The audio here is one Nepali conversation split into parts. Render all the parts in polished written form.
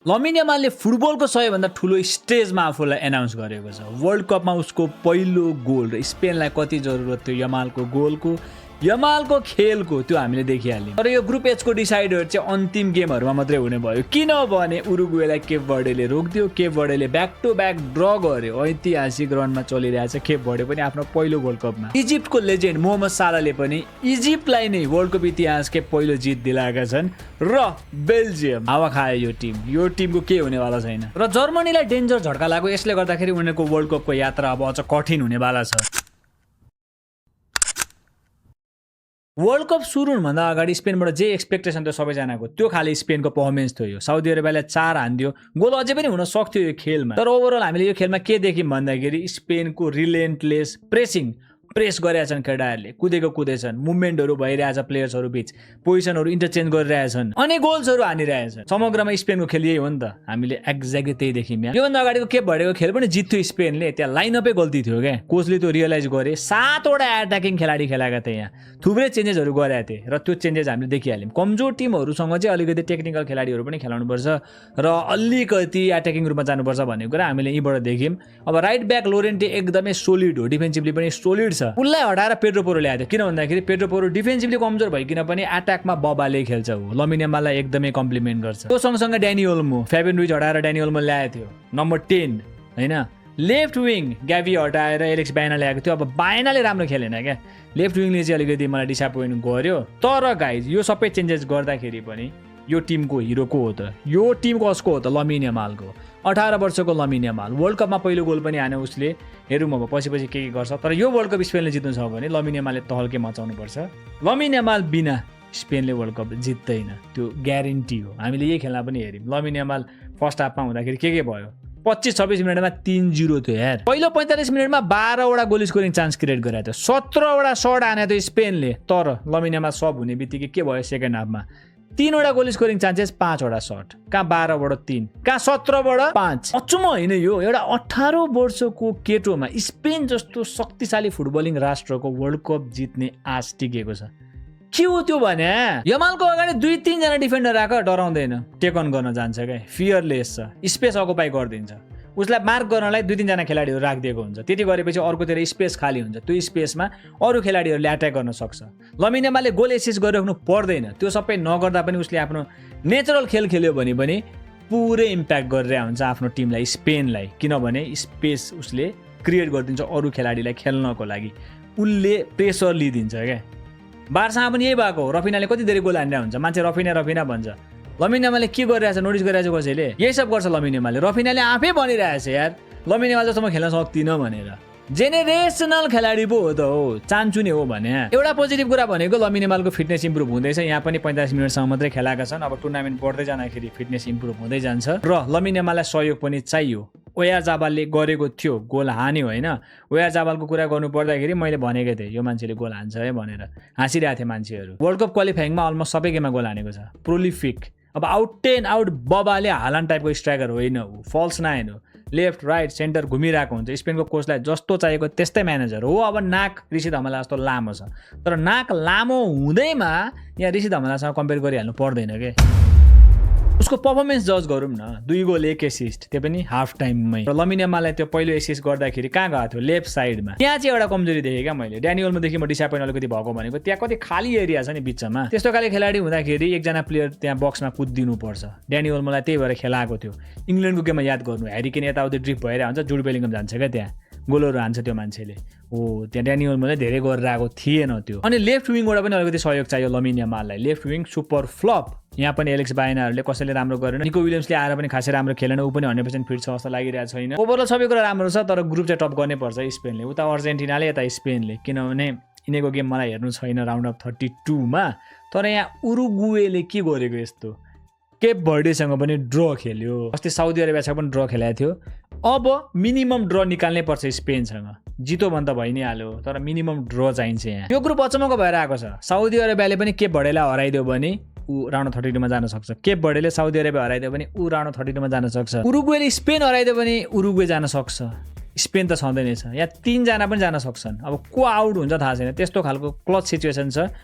लमिन यामालले फुटबलको सबैभन्दा ठुलो स्टेजमा आफूलाई एनाउन्स गरेको छ। वर्ल्ड कपमा उसको पहिलो गोल र स्पेनलाई कति जरुरत थियो यमालको गोलको, यमालको खेलको, त्यो हामीले देखिहाल्यौँ। तर यो ग्रुप एचको डिसाइडर चाहिँ अन्तिम गेमहरूमा मात्रै हुने भयो, किनभने उरुग्वेलाई केप बर्डेले रोकिदियो। केप बर्डेले ब्याक टु ब्याक ड्र गर्यो। ऐतिहासिक रनमा चलिरहेछ केप बर्डे पनि आफ्नो पहिलो वर्ल्ड कपमा। इजिप्टको लेजेन्ड मोहम्मद सालाले पनि इजिप्टलाई नै वर्ल्ड कप इतिहासकै पहिलो जित दिलाएका छन् र बेल्जियम हावा खायो यो टिम। यो टिमको के हुनेवाला छैन र जर्मनीलाई डेन्जर झड्का लाग्यो। यसले गर्दाखेरि उनीहरूको वर्ल्ड कपको यात्रा अब अझ कठिन हुनेवाला छ। वर्ल्ड कप सुरु हुनुभन्दा अगाडि स्पेनबाट जे एक्सपेक्टेसन थियो सबैजनाको, त्यो खाली स्पेनको पर्फर्मेन्स थियो। साउदी अरेबियाले 4 हान्दियो, गोल अझै पनि हुन सक्थ्यो यो खेलमा। तर ओभरअल हामीले यो खेलमा के देख्यौँ भन्दाखेरि स्पेनको रिलेन्टलेस प्रेस गरेछन् केटाहरूले, कुदेछन्, मुभमेन्टहरू भइरहेछ प्लेयर्सहरू बीच, पोजिसनहरू इन्टरचेन्ज गरिरहेछन् अनि गोल्सहरू हानिरहेछन्। समग्रमा स्पेनको खेल यही हो नि त, हामीले एक्ज्याक्टली त्यही देख्यौँ यहाँ। योभन्दा अगाडिको केप बर्डेको खेल पनि जित्थ्यो स्पेनले, त्यहाँ लाइनअपै गल्ती थियो क्या। कोचले त्यो रियलाइज गरे, 7वटा एट्याकिङ खेलाडी खेलाएका थिए, यहाँ थुप्रै चेन्जेसहरू गरेका थिए र त्यो चेन्जेस हामीले देखिहाल्यौँ। कमजोर टिमहरूसँग चाहिँ अलिकति टेक्निकल खेलाडीहरू पनि खेलाउनुपर्छ र अलिकति एट्याकिङ रूपमा जानुपर्छ भन्ने कुरा हामीले यहीँबाट देख्यौँ। अब राइट ब्याक लोरेन्टे एकदमै सोलिड हो, डिफेन्सिभली पनि सोलिड छ। उसलाई हटाएर पेड्रो पोरो ल्याएको थियो, किन भन्दाखेरि पेड्रो पोरो डिफेन्सिभली कमजोर भइकन पनि एट्याकमा बबाले खेल्छ ऊ, लमिन यामाललाई एकदमै कम्प्लिमेन्ट गर्छ। त्यो सँगसँगै ड्यानी ओल्मो, फेबिन रुइज हटाएर ड्यानी ओल्मो ल्याएको थियो नम्बर 10 हैन। लेफ्ट विङ ग्याभी हटाएर एलेक्स बायना ल्याएको थियो। अब बायनाले राम्रो खेलेन क्या, लेफ्ट विङले चाहिँ अलिकति मलाई डिसएपोइन्ट गर्यो। तर गाइज यो सबै चेन्जेस गर्दाखेरि पनि यो टिमको हिरो को हो त? यो टिम कसको हो त? लमिन यामालको। 18 वर्षको लमिन यामाल वर्ल्ड कपमा पहिलो गोल पनि हान्यो उसले। हेरौँ अब पछि के गर्छ। तर यो वर्ल्ड कप स्पेनले जित्नु छ भने लमिन यामालले तहल्के मचाउनु पर्छ। लमिन यामाल बिना स्पेनले वर्ल्ड कप जित्दैन, त्यो ग्यारेन्टी हो। हामीले यही खेलमा पनि हेऱ्यौँ, लमिन यामाल फर्स्ट हाफमा हुँदाखेरि के भयो, 25-26 मिनटमा 3-0 थियो यार। पहिलो 45 मिनटमा 12वटा गोल स्कोरिङ चान्स क्रिएट गरेको थियो, 17वटा सर्ट हानेको थियो स्पेनले। तर लमिन यामाल सब हुने बित्तिकै के भयो, सेकेन्ड हाफमा 3वटा गोल स्कोरिङ चान्सेस, 5वटा सर्ट। कहाँ 12बाट 3, कहाँ 17बाट 5। अचम्म होइन यो, एउटा 18 वर्षको केटोमा स्पेन जस्तो शक्तिशाली फुटबलिङ राष्ट्रको वर्ल्ड कप जित्ने आश टिकेको छ। के हो त्यो भने यमालको अगाडि 2-3 जना डिफेन्डर आएको, डराउँदैन, टेक अन गर्न जान्छ क्या, फियरलेस छ, स्पेस अकुपाई गरिदिन्छ। उसलाई मार्क गर्नलाई 2-3 जना खेलाडीहरू राखिदिएको हुन्छ। त्यति गरेपछि अर्कोतिर स्पेस खाली हुन्छ, त्यो स्पेसमा अरू खेलाडीहरूले एट्याक गर्न सक्छ। लमिन यामालले गोल एसिस्ट गरिराख्नु पर्दैन, त्यो सबै नगर्दा पनि उसले आफ्नो नेचुरल खेल खेल्यो भने पनि पुरै इम्प्याक्ट गरिरहेको हुन्छ आफ्नो टिमलाई, स्पेनलाई। किनभने स्पेस उसले क्रिएट गरिदिन्छ अरू खेलाडीलाई खेल्नको लागि, उसले प्रेसर लिइदिन्छ क्या। बार्सामा पनि यही भएको हो, रफिनाले कति धेरै गोल हानिरहेको हुन्छ, मान्छे रफिना भन्छ। लमिन यामालले के गरिरहेछ नोटिस गरिरहेछ कसैले? यही सब गर्छ लमिन यामालले। रफिनाले आफै भनिरहेछ यार लमिन यामाल जस्तो म खेल्न सक्दिनँ भनेर। जेनेरेसनल खेलाडी पो हो त हो, चान्चु नै हो भने। एउटा पोजिटिभ कुरा भनेको लमिन यामालको फिटनेस इम्प्रुभ हुँदैछ। यहाँ पनि 45 मिनटसम्म मात्रै खेलाएका छन्। अब टुर्नामेन्ट बढ्दै जाँदाखेरि फिटनेस इम्प्रुभ हुँदै जान्छ र लमिन यामाललाई सहयोग पनि चाहियो। ओयारजाबालले गरेको थियो, गोल हान्यो होइन। ओयारजाबालको कुरा गर्नु पर्दाखेरि मैले भनेको थिएँ यो मान्छेले गोल हान्छ है भनेर, हाँसिरहेको थिएँ मान्छेहरू। वर्ल्ड कप क्वालिफाइङमा अलमोस्ट सबै गेममा गोल हानेको छ, प्रोलिफिक। अब आउट एन्ड आउट बबाले हालान्ड टाइपको स्ट्राइकर होइन ऊ, फल्स नाइन हो, लेफ्ट राइट सेन्टर घुमिरहेको हुन्छ। स्पेनको कोचलाई जस्तो चाहिएको त्यस्तै म्यानेजर हो। अब नाक ऋषि धमला जस्तो लामो छ, तर नाक लामो हुँदैमा यहाँ ऋषि धमलासँग कम्पेयर गरिहाल्नु पर्दैन के। उसको पर्फर्मेन्स जज गरौँ न, 2 गोल 1 एसिस्ट, त्यो पनि हाफ टाइममै। र लमिन यामाललाई त्यो पहिलो एसिस्ट गर्दाखेरि कहाँ गएको थियो, लेफ्ट साइडमा। त्यहाँ चाहिँ एउटा कमजोरी देखेँ क्या मैले। ड्यानी ओल्मोदेखि म डिसएपोइन्ट अलिकति भएको भनेको त्यहाँ कति खाली एरिया छ नि बिचमा, त्यस्तो खाले खेलाडी हुँदाखेरि एकजना प्लेयर त्यहाँ बक्समा कुदिदिनु पर्छ। ड्यानी ओल्मोलाई त्यही भएर खेलाएको थियो। इङ्ल्यान्डको गेममा याद गर्नु, ह्यारी केन यताउति ड्रिफ्ट भइरहेको हुन्छ, जुड बेलिङम जान्छ क्या, त्यहाँ गोलहरू हान्छ त्यो मान्छेले। हो त्यहाँ ड्यानी ओल्मोले धेरै गरेर आएको थिएन त्यो। अनि लेफ्ट विङबाट पनि अलिकति सहयोग चाहियो लमिन यामाललाई। लेफ्ट विङ सुपर फ्लप, यहाँ पनि एलेक्स बायनाहरूले कसैले राम्रो गरेन। निको विलियम्सले आएर पनि खासै राम्रो खेलेन, ऊ पनि 100% फिट छ जस्तो लागिरहेको छैन। ओभरअल सबै कुरा राम्रो छ, तर ग्रुप चाहिँ टप गर्नै पर्छ स्पेनले। उता अर्जेन्टिनाले, यता स्पेनले, किनभने यिनीहरूको गेम मलाई हेर्नु छैन राउन्ड अफ 32मा। तर यहाँ उरुग्वेले के गरेको यस्तो, केप बर्डेसँग पनि ड्र खेल्यो, अस्ति साउदी अरेबियासँग पनि ड्र खेलाएको थियो। अब मिनिमम ड्र निकाल्नै पर्छ स्पेनसँग, जितो भने त भइ नै हाल्यो, तर मिनिमम ड्र चाहिन्छ यहाँ। यो ग्रुप अचम्मको भएर आएको छ। साउदी अरेबियाले पनि केप बर्डेलाई हराइदियो भने ऊ राउन्ड 32मा जान सक्छ, केप बर्डेले साउदी अरेबिया हराइदियो भने ऊ राउन्ड 32मा जान सक्छ, उरुग्वेले स्पेन हराइदियो भने उरुग्वे जान सक्छ। स्पेन त छँदै छ, यहाँ 3 जना पनि जान सक्छन्। अब को आउट हुन्छ थाहा छैन, त्यस्तो खालको क्लच सिचुएसन छ।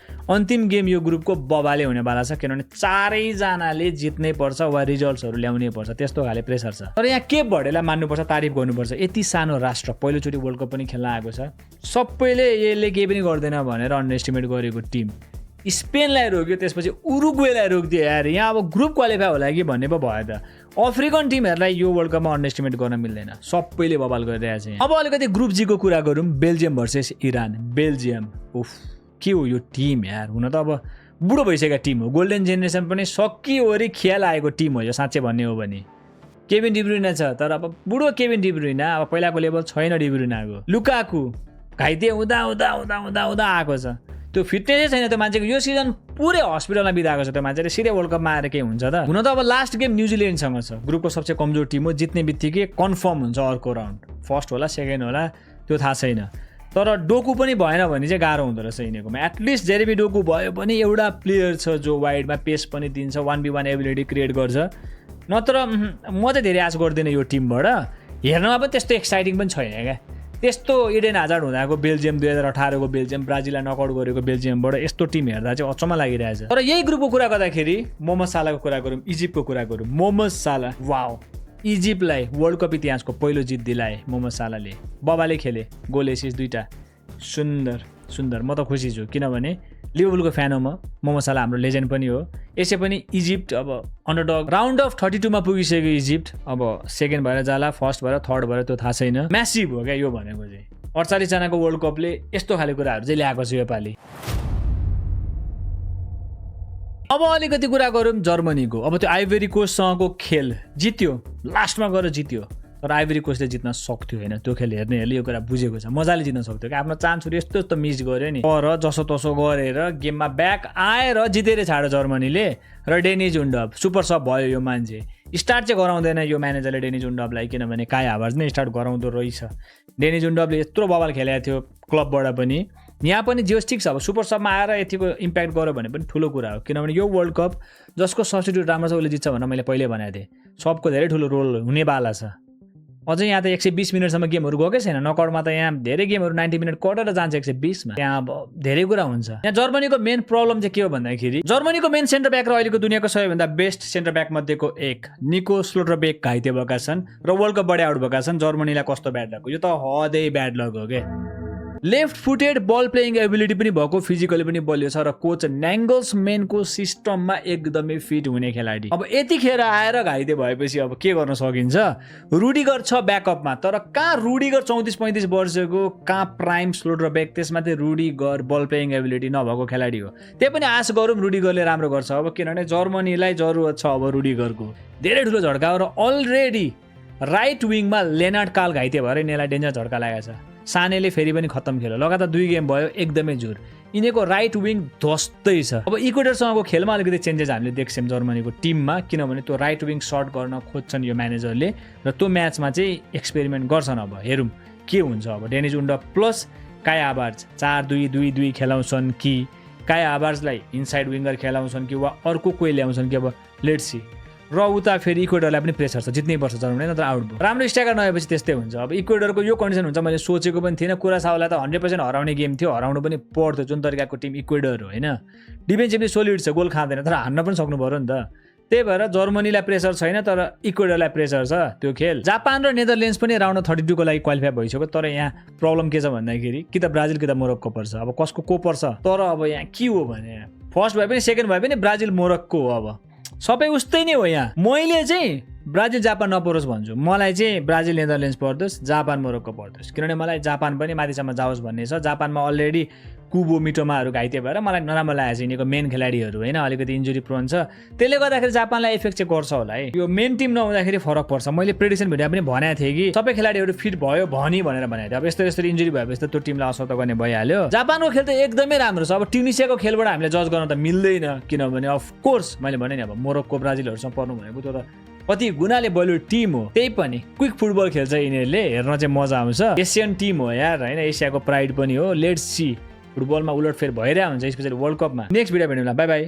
अन्तिम गेम यो ग्रुपको बबाले हुनेवाला छ, किनभने 4 जनाले जित्नै पर्छ वा रिजल्ट्सहरू ल्याउनै पर्छ, त्यस्तो खाले प्रेसर छ। तर यहाँ केप भर्डेलाई मान्नुपर्छ, तारिफ गर्नुपर्छ, यति सानो राष्ट्र पहिलोचोटि वर्ल्ड कप पनि खेल्न आएको छ। सबैले यसले केही पनि गर्दैन भनेर अन्डर एस्टिमेट गरेको टिम स्पेनलाई रोक्यो, त्यसपछि उरुग्वेलाई रोकिदियो यार। यहाँ अब ग्रुप क्वालिफाई होला कि भन्ने पो भयो त। अफ्रिकन टिमहरूलाई यो वर्ल्ड कपमा अन्डर एस्टिमेट गर्न मिल्दैन, सबैले बबाल गरिरहेको छ। अब अलिकति ग्रुप जी को कुरा गरौँ, बेल्जियम भर्सेस इरान। बेल्जियम उफ के हो यो टिम यार, हुन त अब बुढो भइसकेको टिम हो, गोल्डन जेनेरेसन पनि सकिवरी ख्याल आएको टिम हो यो, साँच्चै भन्ने हो भने। केभिन डी ब्रुइना छ, तर अब बुढो केभिन डी ब्रुइना अब पहिलाको लेभल छैन डी ब्रुइनाको। लुकाकु घाइते हुँदा हुँदा हुँदा हुँदा हुँदा आएको छ, त्यो फिटनेसै छैन त्यो मान्छेको। यो सिजन पुरै हस्पिटलमा बिताएको छ त्यो मान्छेले, सिधै वर्ल्ड कपमा आएर केही हुन्छ त? हुन त अब लास्ट गेम न्युजिल्यान्डसँग छ, ग्रुपको सबसे कमजोर टिम हो, जित्ने बित्तिकै कन्फर्म हुन्छ अर्को राउन्ड, फर्स्ट होला सेकेन्ड होला त्यो थाहा छैन। तर डोकु पनि भएन भने चाहिँ गाह्रो हुँदो रहेछ यिनीहरूकोमा। एटलिस्ट जेरेमी डोकु भयो भने एउटा प्लेयर छ जो वाइडमा पेस पनि दिन्छ, 1v1 एबिलिटी क्रिएट गर्छ। नत्र म चाहिँ धेरै आश गर्दिनँ यो टिमबाट, हेर्नमा पनि त्यस्तो एक्साइटिङ पनि छैन क्या। त्यस्तो इडेन हाजार्ड हुँदाको बेल्जियम, 2018 को बेल्जियम, ब्राजिललाई नकआउट गरेको बेल्जियमबाट यस्तो टिम हेर्दा चाहिँ अचम्म लागिरहेछ। तर यही ग्रुपको कुरा गर्दाखेरि मोहम्मद सालाको कुरा गरौँ, इजिप्टको कुरा गरौँ। मोहम्मद साला वाउ, इजिप्टलाई वर्ल्ड कप इतिहासको पहिलो जित दिलाए मोहम्मद सालाले, बबाले खेले, गोल एसिस्ट 2टा, सुन्दर सुन्दर। म त खुसी छु किनभने लिभरपुलको फ्यान हो म, मोहम्मद साला हाम्रो लेजेन्ड पनि हो। यसै पनि इजिप्ट अब अन्डरडग राउन्ड अफ 32 मा पुगिसक्यो इजिप्ट, अब सेकेन्ड भएर जाला, फर्स्ट भएर, थर्ड भएर त्यो थाहा छैन। म्यासिभ हो क्या यो भनेको चाहिँ, 48 जनाको वर्ल्ड कपले यस्तो खाले कुराहरू चाहिँ ल्याएको छ योपालि। अब अलिकति कुरा गरौँ जर्मनीको। अब त्यो आइभरी कोस्टसँगको खेल जित्यो, लास्टमा गएर जित्यो, तर आइभरी कोस्टले जित्न सक्थ्यो होइन। त्यो खेल हेर्नेहरूले यो कुरा बुझेको छ, मजाले जित्न सक्थ्यो क्या, आफ्नो चान्सहरू यस्तो यस्तो मिस गर्यो नि। तर जसो तसो गरेर गेममा ब्याक आएर जितेर छाड्यो जर्मनीले। र डेनिज उन्डब सुपर सब भयो यो मान्छे। स्टार्ट चाहिँ गराउँदैन यो म्यानेजरले डेनिज उन्डबलाई, किनभने काई हाभर्ज नै स्टार्ट गराउँदो रहेछ। डेनिज उन्डबले यत्रो बबाल खेलेको थियो क्लबबाट पनि, यहाँ पनि जे ठिक छ। अब सुपर सबमा आएर यतिको इम्प्याक्ट गर्यो भने पनि ठुलो कुरा हो, किनभने यो वर्ल्ड कप जसको सब्स्टिट्युट राम्रो छ उसले जित्छ भनेर मैले पहिल्यै भनेको थिएँ। सबको धेरै ठुलो रोल हुनेवाला छ। अझै यहाँ त 120 मिनटसम्म गेमहरू गएकै छैन, नकआउटमा त यहाँ धेरै गेमहरू 90 मिनट कटेर जान्छ 120 मा। यहाँ अब धेरै कुरा हुन्छ। यहाँ जर्मनीको मेन प्रब्लम चाहिँ के हो भन्दाखेरि, जर्मनीको मेन सेन्टर ब्याक र अहिलेको दुनियाँको सबैभन्दा बेस्ट सेन्टर ब्याक मध्येको एक निको स्लोटरबेक घाइते भएका छन् र वर्ल्ड कपबाट आउट भएका छन्। जर्मनीलाई कस्तो ब्याड लक हो यो, त हदै ब्याड लक हो क्या। लेफ्ट फुटेड बल प्लेइङ एबिलिटी पनि भएको, फिजिकली पनि बलियो छ, र कोच न्याङ्गल्समेनको सिस्टममा एकदमै फिट हुने खेलाडी। अब यतिखेर आएर घाइते भएपछि अब के गर्न सकिन्छ? रुडिगर छ ब्याकअपमा, तर कहाँ रुडिगर 34-35 वर्षको, कहाँ प्राइम स्लोटरबेक, त्यसमाथि रुडिगर बल प्लेइङ एबिलिटी नभएको खेलाडी हो। त्यही पनि आश गरौँ रुडिगरले राम्रो गर्छ अब, किनभने जर्मनीलाई जरुरत छ अब रुडिगरको। धेरै ठुलो झड्का हो, र अलरेडी राइट विङमा लेनार्ड काल घाइते भएर यिनीहरूलाई डेन्जर झड्का लागेको छ। सानेले फेरि पनि खत्तम खेल्यो, लगातार 2 गेम भयो एकदमै जोर। यिनीको राइट विङ ध्वस्तै छ। अब इक्वेडरसँगको खेलमा अलिकति चेन्जेस हामीले देख्छौँ जर्मनीको टिममा, किनभने त्यो राइट विङ सर्ट गर्न खोज्छन् यो म्यानेजरले, र त्यो म्याचमा चाहिँ एक्सपेरिमेन्ट गर्छन्। अब हेरौँ के हुन्छ। अब डेनिज उन्डब प्लस काई हाभर्ज 4-2-2-2 खेलाउँछन् कि काई हाभर्जलाई इनसाइड विङ्गर खेलाउँछन् कि वा अर्को कोही ल्याउँछन् कि, अब लेट्स सी। र उता फेरि इक्वेडरलाई पनि प्रेसर छ, जित्नै पर्छ जर्मनी नत्र आउट भयो। राम्रो स्ट्राइकर नभएपछि त्यस्तै हुन्छ। अब इक्वेडरको यो कन्डिसन हुन्छ मैले सोचेको पनि थिएन। कुरासाओलाई त 100% हराउने गेम थियो, हराउनु पनि पर्थ्यो, जुन तरिकाको टिम इक्वेडर हो होइन। डिफेन्सिभली सोलिड छ, गोल खाँदैन, तर हान्न पनि सक्नु पर्यो नि त। त्यही भएर जर्मनीलाई प्रेसर छैन, तर इक्वेडरलाई प्रेसर छ त्यो खेल। जापान र नेदरल्यान्ड्स पनि राउन्ड अफ 32 को लागि क्वालिफाई भइसक्यो, तर यहाँ प्रब्लम के छ भन्दाखेरि कि त ब्राजिल कि त मोरक्को पर्छ। अब कसको को पर्छ? तर अब यहाँ के हो भने फर्स्ट भए पनि सेकेन्ड भए पनि ब्राजिल मोरक्को हो। अब सबै उस्तै नै हो। यहाँ मैले चाहिँ ब्राजिल जापान नपरोस् भन्छु, मलाई चाहिँ ब्राजिल नेदरल्यान्ड्स पर्दोस्, जापान मोरक्को पर्दोस्, किनभने मलाई जापान पनि माथिसम्म जाओस् भन्ने छ। जापानमा अलरेडी कुबो मिटोमाहरू घाइते भएर मलाई नराम्रो लागेको छ। यिनीको मेन खेलाडीहरू होइन अलिकति इन्जुरी प्रोन छ, त्यसले गर्दाखेरि जापानलाई इफेक्ट चाहिँ गर्छ होला है। यो मेन टिम नहुँदाखेरि फरक पर्छ। मैले प्रेडिक्सन भिडियो पनि भनेको थिएँ कि सबै खेलाडीहरू फिट भयो भनेर भनेको थिएँ। अब यस्तो यस्तो इन्जुरी भएपछि त त्यो टिमलाई असर त गर्ने भइहाल्यो। जापानको खेल त एकदमै राम्रो छ। अब ट्युनिसियाको खेलबाट हामीले जज गर्न त मिल्दैन, किनभने अफकोर्स मैले भने नि अब मोरक्को ब्राजिलहरूसँग पर्नु भनेको त्यो त कति गुणाले बलियो टिम हो। त्यही पनि क्विक फुटबल खेल्छ यिनीहरूले, हेर्न चाहिँ मजा आउँछ। एसियन टिम हो यार होइन, एसियाको प्राइड पनि हो। लेट्स सी, फुटबलमा उलटफेर भइरहेको हुन्छ स्पेशली वर्ल्ड कपमा। नेक्स्ट भिडियो भेटौँला, बाई बाई।